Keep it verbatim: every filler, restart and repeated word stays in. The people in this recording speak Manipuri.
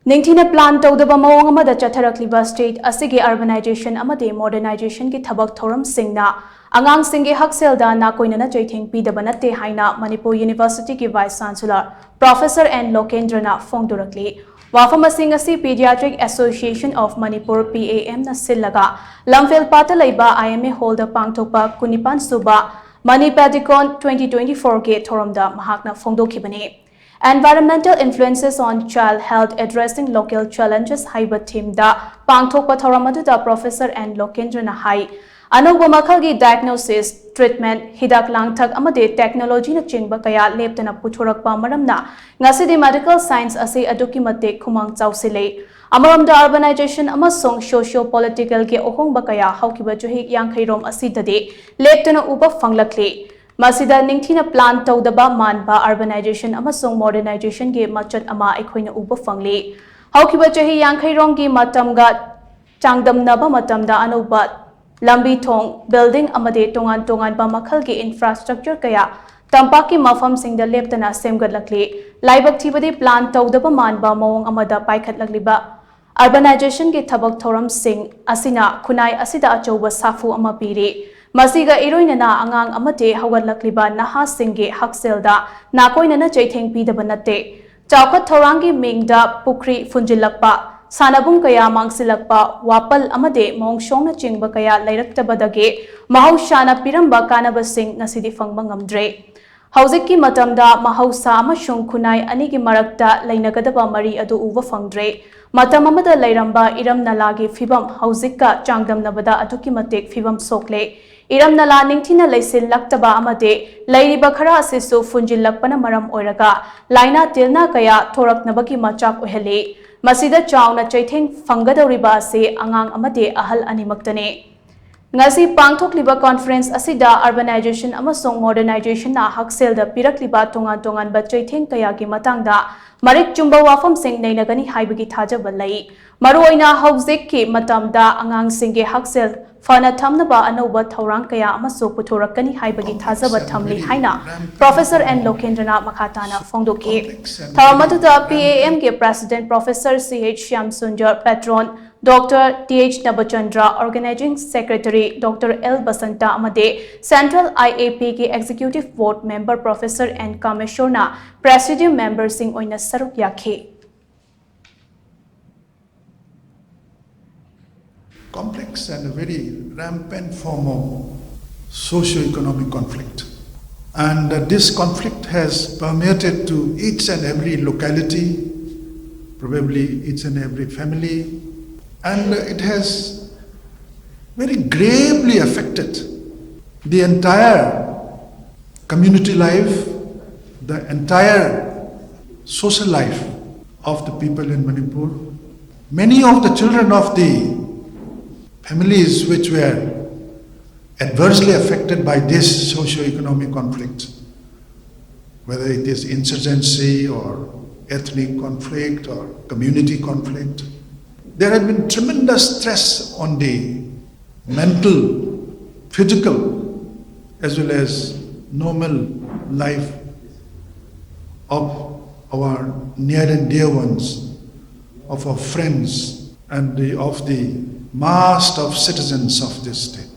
ꯅꯤꯡꯊꯤꯅ plan ꯇꯧꯗꯕ ꯃꯑꯣꯡ ꯑꯃꯗ ꯆꯠꯊꯔꯛꯂꯤꯕ state ꯑꯁꯤꯒꯤ urbanization ꯑꯃꯗꯤ modernizationꯒꯤ ꯊꯕꯛ ꯊꯧꯔꯝꯁꯤꯡꯅ ꯑꯉꯥꯡꯁꯤꯡꯒꯤ ꯍꯛꯁꯦꯜꯗ ꯅꯥꯀꯣꯏꯅꯅ ꯆꯩꯊꯦꯡ ꯄꯤꯗꯕ ꯅꯠꯇꯦ ꯍꯥꯏꯅ Manipur Universityꯒꯤ Vice Chancellor Professor N ꯂꯣꯀꯦꯟꯗ꯭ꯔꯅ ꯐꯣꯡꯗꯣꯔꯛꯂꯤ꯫ ꯋꯥꯐꯝ ꯑꯁꯤ ꯉꯁꯤ Pediatric Association of Manipur, PAMꯅ ꯁꯤꯜꯂꯒ ꯂꯝꯐꯦꯜꯄꯥꯠꯇ ꯂꯩꯕ IMA hallꯗ ꯄꯥꯡꯊꯣꯛꯄ ꯀꯨꯟꯅꯤꯄꯥꯟ ꯁꯨꯕ MANIPADICON twenty twenty-fourꯒꯤ ꯊꯧꯔꯝꯗ ꯃꯍꯥꯛꯅ ꯐꯣꯡꯗꯣꯛꯈꯤꯕꯅꯤ꯫ Environmental Influences on Child Health, Addressing Local Challenges ꯍꯥꯏꯕ themeꯗ ꯄꯥꯡꯊꯣꯛꯄ ꯊꯧꯔꯝ ꯑꯗꯨꯗ Professor N ꯂꯣꯀꯦꯟꯗ꯭ꯔꯅ ꯍꯥꯏ, ꯑꯅꯧꯕ ꯃꯈꯜꯒꯤ diagnosis, treatment, ꯍꯤꯗꯥꯛ ꯂꯥꯡꯊꯛ ꯑꯃꯗꯤ technologyꯅꯆꯤꯡꯕ ꯀꯌꯥ ꯂꯦꯞꯇꯅ ꯄꯨꯊꯣꯔꯛꯄ ꯃꯔꯝꯅ ꯉꯁꯤꯗꯤ medical science ꯑꯁꯤ ꯑꯗꯨꯛꯀꯤ ꯃꯇꯤꯛ ꯈꯨꯃꯥꯡ ꯆꯥꯎꯁꯤꯜꯂꯦ꯫ ꯑꯃꯔꯣꯝꯗ urbanization ꯑꯃꯁꯨꯡ socio-politicalꯒꯤ ꯑꯍꯣꯡꯕ ꯀꯌꯥ ꯍꯧꯈꯤꯕ ꯆꯍꯤ ꯌꯥꯡꯈꯩ ꯔꯣꯝ ꯑꯁꯤꯗꯗꯤ ꯂꯦꯞꯇꯅ ꯎꯕ ꯐꯪꯂꯛꯂꯤ꯫ ꯃꯁꯤꯗ ꯅꯤꯡꯊꯤꯅ plan ꯇꯧꯗꯕ ꯃꯥꯟꯕ urbanization ꯑꯃꯁꯨꯡ modernizationꯒꯤ ꯃꯆꯠ ꯑꯃ ꯑꯩꯈꯣꯏꯅ ꯎꯕ ꯐꯪꯂꯤ꯫ ꯍꯧꯈꯤꯕ ꯆꯍꯤ ꯌꯥꯡꯈꯩ ꯔꯣꯝꯒꯤ ꯃꯇꯝꯒ ꯆꯥꯡꯗꯝꯅꯕ ꯃꯇꯝꯗ ꯑꯅꯧꯕ ꯂꯝꯕꯤ ꯊꯣꯡ, building ꯑꯃꯗꯤ ꯇꯣꯉꯥꯟ ꯇꯣꯉꯥꯟꯕ ꯃꯈꯜꯒꯤ infrastructure ꯀꯌꯥ ꯇꯝꯄꯥꯛꯀꯤ ꯃꯐꯝꯁꯤꯡꯗ ꯂꯦꯞꯇꯅ ꯁꯦꯝꯒꯠꯂꯛꯂꯤ꯫ ꯂꯥꯏꯕꯛ ꯊꯤꯕꯗꯤ plan ꯇꯧꯗꯕ ꯃꯥꯟꯕ ꯃꯑꯣꯡ ꯑꯃꯗ ꯄꯥꯏꯈꯠꯂꯛꯂꯤꯕ urbanization ꯒꯤ ꯊꯕꯛ ꯊꯧꯔꯝꯁꯤꯡ ꯑꯁꯤꯅ ꯈꯨꯟꯅꯥꯏ ꯑꯁꯤꯗ ꯑꯆꯧꯕ ꯁꯥꯐꯨ ꯑꯃ ꯄꯤꯔꯤ꯫ ꯃꯁꯤꯒ ꯏꯔꯣꯏꯅꯅ ꯑꯉꯥꯡ ꯑꯃꯗꯤ ꯍꯧꯒꯠꯂꯛꯂꯤꯕ ꯅꯍꯥꯁꯤꯡꯒꯤ ꯍꯛꯁꯦꯜꯗ ꯅꯥꯀꯣꯏꯅꯅ ꯆꯩꯊꯦꯡ ꯄꯤꯗꯕ ꯅꯠꯇꯦ꯫ ꯆꯥꯎꯈꯠ ꯊꯧꯔꯥꯡꯒꯤ ꯃꯤꯡꯗ ꯄꯨꯈ꯭ꯔꯤ ꯐꯨꯟꯖꯤꯜꯂꯛꯄ, ꯁꯥꯟꯅꯕꯨꯡ ꯀꯌꯥ ꯃꯥꯡꯁꯤꯜꯂꯛꯄ, ꯋꯥꯄꯜ ꯑꯃꯗꯤ ꯃꯣꯡꯁꯣꯡꯅꯆꯤꯡꯕ ꯀꯌꯥ ꯂꯩꯔꯛꯇꯕꯗꯒꯤ ꯃꯍꯧꯁꯥꯅ ꯄꯤꯔꯝꯕ ꯀꯥꯟꯅꯕꯁꯤꯡ ꯉꯁꯤꯗꯤ ꯐꯪꯕ ꯉꯝꯗ꯭ꯔꯦ꯫ ꯍꯧꯖꯤꯛꯀꯤ ꯃꯇꯝꯗ ꯃꯍꯧꯁꯥ ꯑꯃꯁꯨꯡ ꯈꯨꯟꯅꯥꯏ ꯑꯅꯤꯒꯤ ꯃꯔꯛꯇ ꯂꯩꯅꯒꯗꯕ ꯃꯔꯤ ꯑꯗꯨ ꯎꯕ ꯐꯪꯗ꯭ꯔꯦ꯫ ꯃꯇꯝ ꯑꯃꯗ ꯂꯩꯔꯝꯕ ꯏꯔꯝ ꯅꯂꯥꯒꯤ ꯐꯤꯕꯝ ꯍꯧꯖꯤꯛꯀ ꯆꯥꯡꯗꯝꯅꯕꯗ ꯑꯗꯨꯛꯀꯤ ꯃꯇꯤꯛ ꯐꯤꯕꯝ ꯁꯣꯛꯂꯦ꯫ ꯏꯔꯝ ꯅꯂꯥ ꯅꯤꯡꯊꯤꯅ ꯂꯩꯁꯤꯜꯂꯛꯇꯕ ꯑꯃꯗꯤ ꯂꯩꯔꯤꯕ ꯈꯔ ꯑꯁꯤꯁꯨ ꯐꯨꯟꯖꯤꯜꯂꯛꯄꯅ ꯃꯔꯝ ꯑꯣꯏꯔꯒ ꯂꯥꯏꯅꯥ ꯇꯤꯜꯅꯥ ꯀꯌꯥ ꯊꯣꯔꯛꯅꯕꯒꯤ ꯃꯆꯥꯛ ꯑꯣꯏꯍꯜꯂꯤ꯫ ꯃꯁꯤꯗ ꯆꯥꯎꯅ ꯆꯩꯊꯦꯡ ꯐꯪꯒꯗꯧꯔꯤꯕ ꯑꯁꯤ ꯑꯉꯥꯡ ꯑꯃꯗꯤ ꯑꯍꯜ ꯑꯅꯤꯃꯛꯇꯅꯤ꯫ ꯉꯁꯤ ꯄꯥꯡꯊꯣꯛꯂꯤꯕ conference ꯑꯁꯤꯗ urbanization ꯑꯃꯁꯨꯡ modernizationꯅ ꯍꯛꯁꯦꯜꯗ ꯄꯤꯔꯛꯂꯤꯕ ꯇꯣꯉꯥꯟ ꯇꯣꯉꯥꯟꯕ ꯆꯩꯊꯦꯡ ꯀꯌꯥꯒꯤ ꯃꯇꯥꯡꯗ ꯃꯔꯤꯛ ꯆꯨꯝꯕ ꯋꯥꯐꯝꯁꯤꯡ ꯅꯩꯅꯒꯅꯤ ꯍꯥꯏꯕꯒꯤ ꯊꯥꯖꯕ ꯂꯩ꯫ ꯃꯔꯨꯑꯣꯏꯅ ꯍꯧꯖꯤꯛꯀꯤ ꯃꯇꯝꯗ ꯑꯉꯥꯡꯁꯤꯡꯒꯤ ꯍꯛꯁꯦꯜ ꯐꯅ ꯊꯝꯅꯕ ꯑꯅꯧꯕ ꯊꯧꯔꯥꯡ ꯀꯌꯥ ꯑꯃꯁꯨ ꯄꯨꯊꯣꯔꯛꯀꯅꯤ ꯍꯥꯏꯕꯒꯤ ꯊꯥꯖꯕ ꯊꯝꯂꯤ ꯍꯥꯏꯅ Professor N ꯂꯣꯀꯦꯟꯗ꯭ꯔꯅ ꯃꯈꯥ ꯇꯥꯅ ꯐꯣꯡꯗꯣꯛꯈꯤ꯫ ꯊꯧꯔꯝ ꯑꯗꯨꯗ P A M ꯒꯤ President Professor C H Shyamsundar, Patron Doctor T H Nabachandra, Organizing Secretary Doctor L Basanta ꯑꯃꯗꯤ Central I A P ꯒꯤ Executive Board Member Professor N ꯀꯥꯃꯦꯁꯣꯔꯅ Presidium Memberꯁꯤꯡ ꯑꯣꯏꯅ ꯁꯔꯨꯛ ꯌꯥꯈꯤ꯫ Complex and a very rampant form of socio-economic conflict. And uh, this conflict has permeated to each and every locality, probably each and every family, and uh, it has very gravely affected the entire community life, the entire social life of the people in Manipur. Many of the children of the families which were adversely affected by this socio-economic conflict, whether it is insurgency or ethnic conflict or community conflict, there has been tremendous stress on the mental, physical, as well as normal life of our near and dear ones, of our friends, and the, of the mass of citizens of this state.